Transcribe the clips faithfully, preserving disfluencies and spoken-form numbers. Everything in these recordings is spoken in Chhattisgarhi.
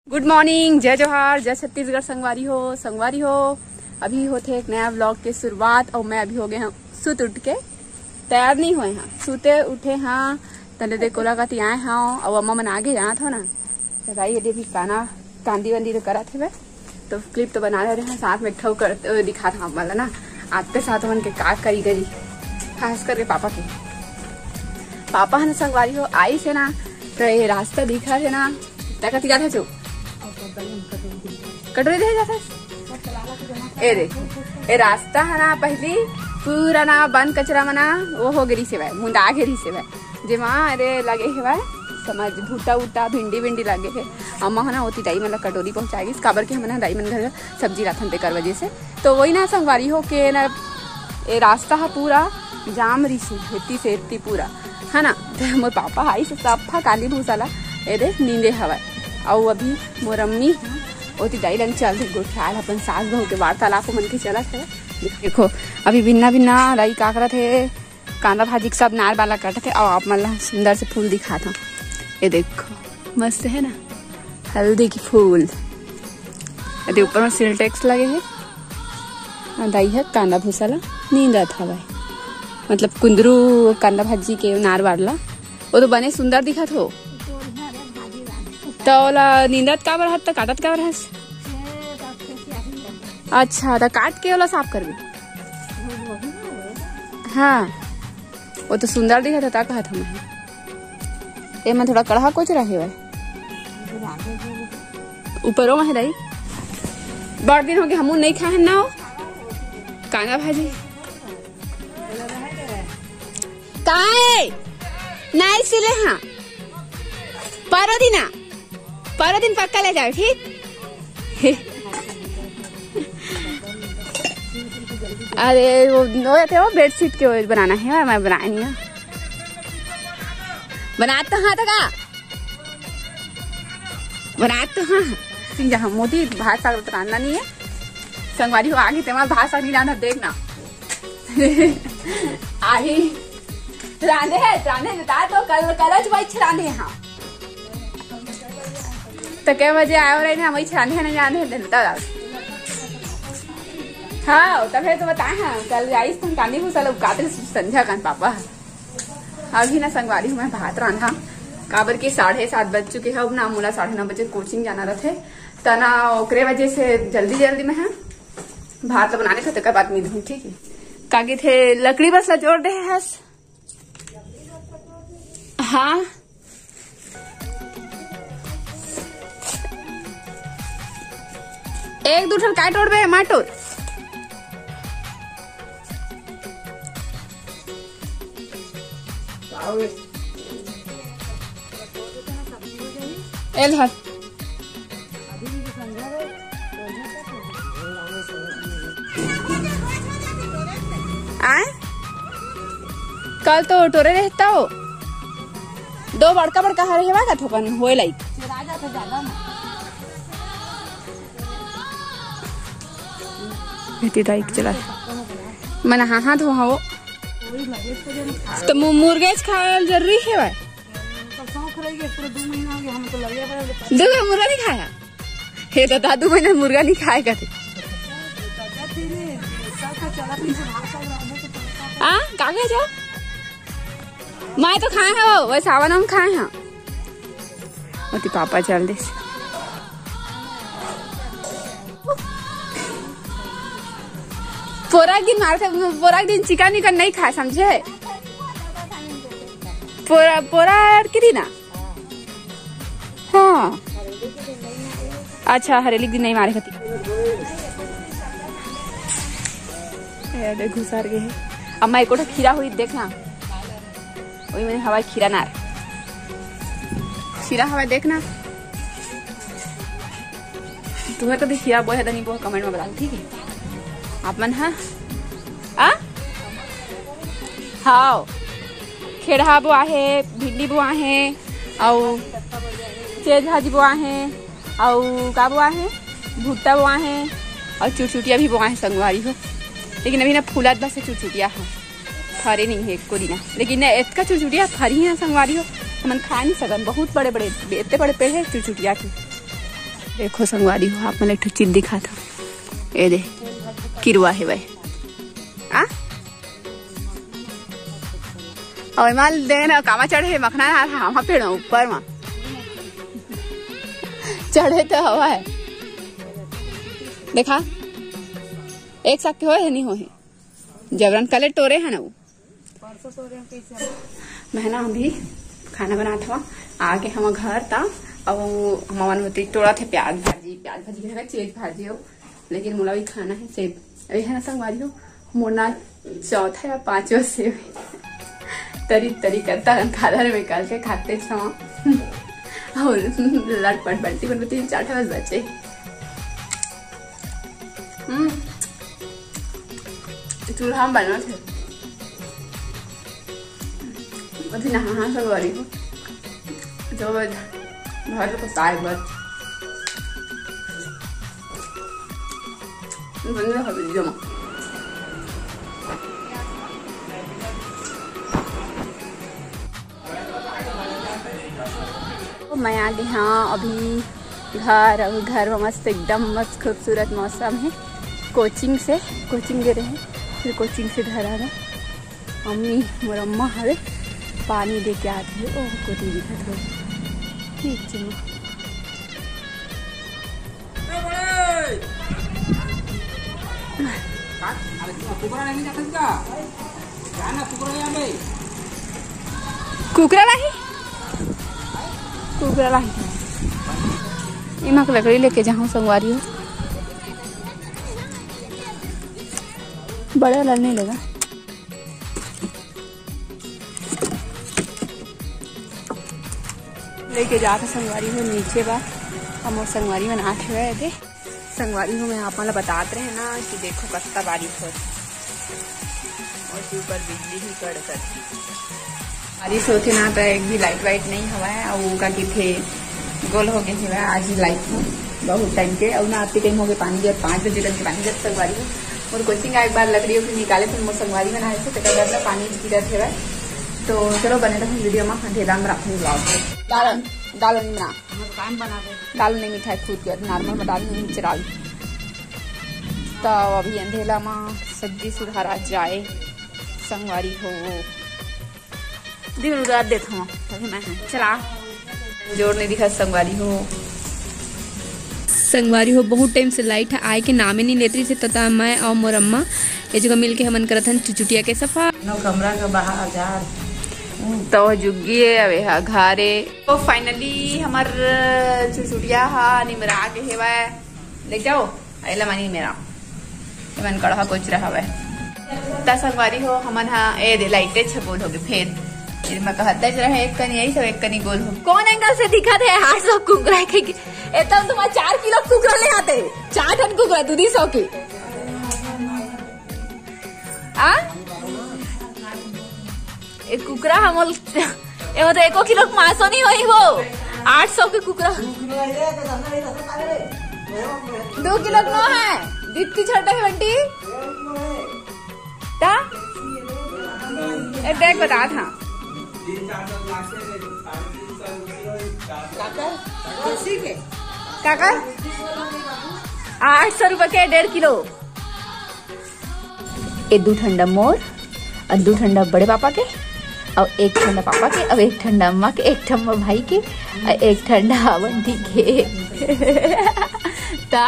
गुड मॉर्निंग, जय जोहार, जय छत्तीसगढ़ संगवारी हो। संगवारी हो, अभी होथे एक नया व्लॉग के शुरुआत और मैं अभी हो गए हूँ सुत उठ के, तैयार नहीं हुए हैं, सुते उठे हाँ, तले दे कोला कती आए हाँ और अम्मा मन आगे जाना था ना, तो भाई ये भी काना कांदी वांदी तो करा थे, तो क्लिप तो बना रहे हैं साथ में ठोक कर, अ, दिखा था वाला ना, आपके साथ मन के का करी करी, खास करके पापा के। पापा है ना संगवारी हो आई से ना, तो ये रास्ता दिखा थे ना, तक जाता चो कटोरी दे जाता। ए देख, ए रास्ता है ना, पहली पूरा ना बन कचरा मना वो हो गिरी से भाई, मुंदा गिरी से भाई, जेमा अरे लगे हे भाई, समझ, भूटा उटा, भिंडी विंडी लगे हे। अम्मा है ना, ओती दाई मन ला कटोरी पहुंचा गिस, काबर के हमन ह दाई मन घर सब्जी लाथन तेकर वजह से। तो वही ना संगवारी हो के ना, ए रास्ता ह पूरा जाम रिस हे, एती से एती पूरा, है ना। तो मोर पापा आई से सफा काली भूसा ला, ए दे नींदे हवय। अउ अभी मोर अम्मी ओती दाई लंग चल दे गोठियाल, अपन सास बहू के वार्तालाप मन के चलत हे। देखो, अभी बिन्ना बिन्ना दाई का करत हे, कांदा भाजी के सब नार बाला कटथे। अउ आप मन ला सुंदर से फूल दिखात हूँ, ये देखो मस्त है ना, हल्दी की फूल। अरे ऊपर में सिल्टेक्स लगे है। हाँ, दाई है कांदा भूसा ला नींदत हवय, मतलब कुंदरू कांदा भाजी के नार बार ला, वो तो बने सुंदर दिखत हो। तो ओला नींदत काबर हस, त काटत काबर हस? अच्छा, त काट के ओला साफ करबे। हाँ, वो तो सुंदर दिखत होता, कहत हम। एमा थोड़ा कड़हा कोचरा हे भाई, ऊपरों में है दाई। बड़ दिन हो गए हमू नहीं खाए ना हो कांदा भाजी। काय? नाई सिले हाँ। परो दिना, परो दिन पक्का ले जाओ, ठीक? अरे वो, वो थे वो बेडशीट के वो बनाना है, मैं बनाया नहीं है। बनात तो हाँ तो का? बनात तो हाँ। सिंह जहाँ मोदी भात साग तो रांधना नहीं है। संगवारी हो आगे तेमा भात साग नहीं रांधा, देखना। आही रांधे है, रांधे बता तो कल, कल आज वही रांधे हाँ। तो कै बजे आयो रहे ना, वही छाने हैं, नहीं जाने हैं, बता दादा। हाँ, तब है तो बताए हैं, कल आइस तुम कानी भूसा लोग काते संध्या कान पापा। अभी ना संगवारी हूँ मैं भात रांधा, काबर के साढ़े सात बज चुके हैं, अब ना मोला साढ़े नौ बजे कोचिंग जाना रहते, तना ओकरे वजह से जल्दी जल्दी में है भात ला बनाने का, तेकर बाद मिलहूँ, ठीक है। कागे थे लकड़ी बस ला जोर दे हस। हाँ, एक दू ठन काय टोड़बे, मार टोड़। ए धर। आय? कल तो टोरे रहता हो। दो बड़का बड़का हर हेवा का थोकन होए लाइक। बेटी दाई के चला। मन हाँ हाँ धो हाँ वो। तो मु-, मुर्गेच खायल जरूरी है भाई। तो शौक रह गया, पूरे दो महीना हो गया, हम तो लगे पड़े। दो बार मुर्गा नहीं खाया? हे दादा, दो महीना मुर्गा नहीं खाए करते। आ, का कहे जा? मैं तो खाए हैं वो, वैसे आवा हम खाए हैं। ओती पापा चल दे। पोरा दिन मारथे, पोरा दिन चिकन विकन नहीं खाए, समझे? पोरा, पोरा और की दिन ना? हाँ। अच्छा, हरेली के दिन नहीं मारे खाती। ए, देख, घुसर गए हैं। अम्मा, एक ओठा खीरा हुई, देखना। वही मैंने हवाई खीरा नार। खीरा हवाई देखना। तुम्हें कभी खीरा बोहे तो नहीं बोहे, comment में बताओ, ठीक है? आप मन, हाँ? आ? हाव। खेड़हा बोआ हे, भिंडी बोआ हे, अउ चेज भाजी बोआ हे, अउ का बोआ हे, भुट्टा बोआ हे, अउ चुरचुटिया भी बोआ हे संगवारी हो। लेकिन अभी ना फूलत बस हे चुरचुटिया ह, फरे नहीं हे एको दिना। लेकिन ना एतका चुरचुटिया फरी हे ना संगवारी हो, हमन खा नहीं सकन। बहुत बड़े बड़े, एतने बड़े पेड़ हे चुरचुटिया के। देखो संगवारी हो, आप मन एक ठो चीज दिखात हव। ए दे, किरवा हे भाई। आ? अउ एमा दे ना, कामा चढ़े हे, मखना ना, हामा पेड़ ऊपर मा। चढ़े तो हवा है। देखा, एक साग के होए हे, नहीं होए हे। जबरन कले टोरे हे ना वो। मैं ना अभी खाना बनात हवा, आगे हम घर ता, अब हम मन होती टोरा थे प्याज भाजी, प्याज भाजी के जगह चेज भाजी हो, लेकिन मोला भी खाना है सेब। अभी है ना संगवारी हो, मोर ना चौथा या पांचवा सेब है। तरी तरी करता खादर में कल के खाते छवा। और लटपट बल्टी बन तीन चार ठो बस बचे। हम्म, चूल्हा में बनत हे। अभी नहाना संगवारी हो। जो बज-, घर को साय बज। बंद हो वीडियो में। तो मैं आ गई हाँ अभी घर। अभी घर में मस्त, एकदम मस्त खूबसूरत मौसम है। कोचिंग से, कोचिंग गए रहे, फिर कोचिंग से घर आ गए। अम्मी, मोर अम्मा हवे, पानी दे के आती है। ओह, कोती दिखत हो। ठीक छै माँ। कुकरा लाही, कुकरा लाही। इमा के लकड़ी लेके जाहूँ संगवारी हो। बड़े वाला नहीं लेगा। लेके जात हे संगवारी हो नीचे बा। हमर संगवारी मन आत हवय एदे। संगवारी हो, मैं आप मन ला बतात रहे ना कि देखो कत्ता बारिश होत। और ऊपर बिजली भी कड़कत। बारिश होथे ना, तो एक भी लाइट वाइट नहीं हवय। अउ का कहिथे, गोल हो गए हवय आज ही लाइट में बहुत टाइम के। अउ ना आती टाइम हो गए पानी गिरत, पाँच बजे तक पानी गिरत संगवारी हो। और कोचिंग आए के बाद लकड़ी उकड़ी निकाले, फिर मोर संगवारी मन आए थे, तेकर बाद ना पानी गिरत हवय। तो चलो बने रहो वीडियो में, अंधेरा में राखूंगी vlog। दाल, दाल नहीं बना, दाल नहीं मिठाई खुद के, नॉर्मल में दाल नहीं चढ़ाई। तो अभी अंधेला में सब्जी सुधारा जाए संगवारी हो। दिन उतार देत हूँ, तभी मैं चला। जोर नहीं दिखा संगवारी हो। संगवारी हो, बहुत टाइम से लाइट आए के नामे नहीं लेत रहिस हे, त मैं अउ मोर अम्मा ये जगह मिल के हमन करत हन चुचुटिया के सफा। नो कमरा के बाहर झाड़। तो जुग्गी है, अबे हा घारे। तो finally हमर चुचुटिया हा निमरा के हेवय। ले जाओ। एला मानी मेरा, एमन कड़हा कोचरा हवय। त संगवारी हो, हमन हा, ए दे, लाइटे छगोल होगे फेर। फिर मैं कहत रहे, एक कनी यही सब, एक कनी गोल हो। कौन एंगल से दिखत हे? आठ सौ कुकरा के, ए तब तुम चार किलो कुकरा ले आते, चार टन कुकरा, दू दी सौ के। आ? ए कुकरा हमल, एमा तो एको किलो के मासो नहीं होई वो। आठ सौ के कुकरा। दो किलो के नो है। दित्ती छोटे है बंटी। ता? ए देख बता था। काका? आठ सौ रुपए के डेढ़ किलो। ए दू ठंडा मोर, अउ दू ठंडा बड़े पापा के, अउ एक ठंडा पापा के, अउ एक ठंडा अम्मा के, एक ठम्मा भाई के, अउ एक ठंडा बंटी के। ता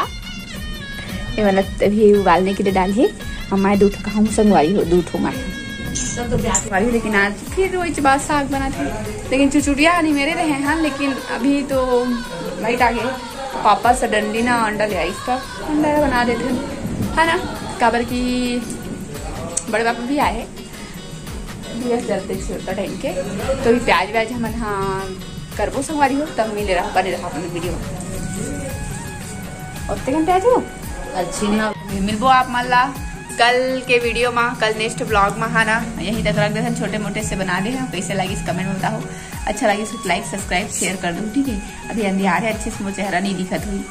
ये वाला तभी उबालने के लिए डाल है। अउ मैं दू ठो कहूँ संगवारी हो, दू ठो मैं संगवारी हो, लेकिन आज फिर वही बात साग बना थे, लेकिन चुचुड़िया नहीं मेरे रहे हैं, लेकिन अभी तो लाइट आ गई। पापा सडनली ना अंडा ले आइस, त अंडा बना देथे, है ना, काबर कि बड़े पापा भी आए हैं, दिया जलते छोटा टाइम के, तो भी प्याज व्याज हमन हाँ करबो संगवारी हो, तब मिले रहा, बने रहा अपने वीडियो में। ओतने घंटे आ जाओ। अच्छी ना। मिलबो आप मन ला कल के वीडियो में, कल नेक्स्ट ब्लॉग में, है ना, यहीं तक रख देथन, छोटे मोटे से बना दे हैं, कैसे लगिस कमेंट में बताओ, अच्छा लगिस तो लाइक सब्सक्राइब शेयर कर दो, ठीक है। अभी अंधियार है, अच्छे से मोर चेहरा नहीं दिखत हुई।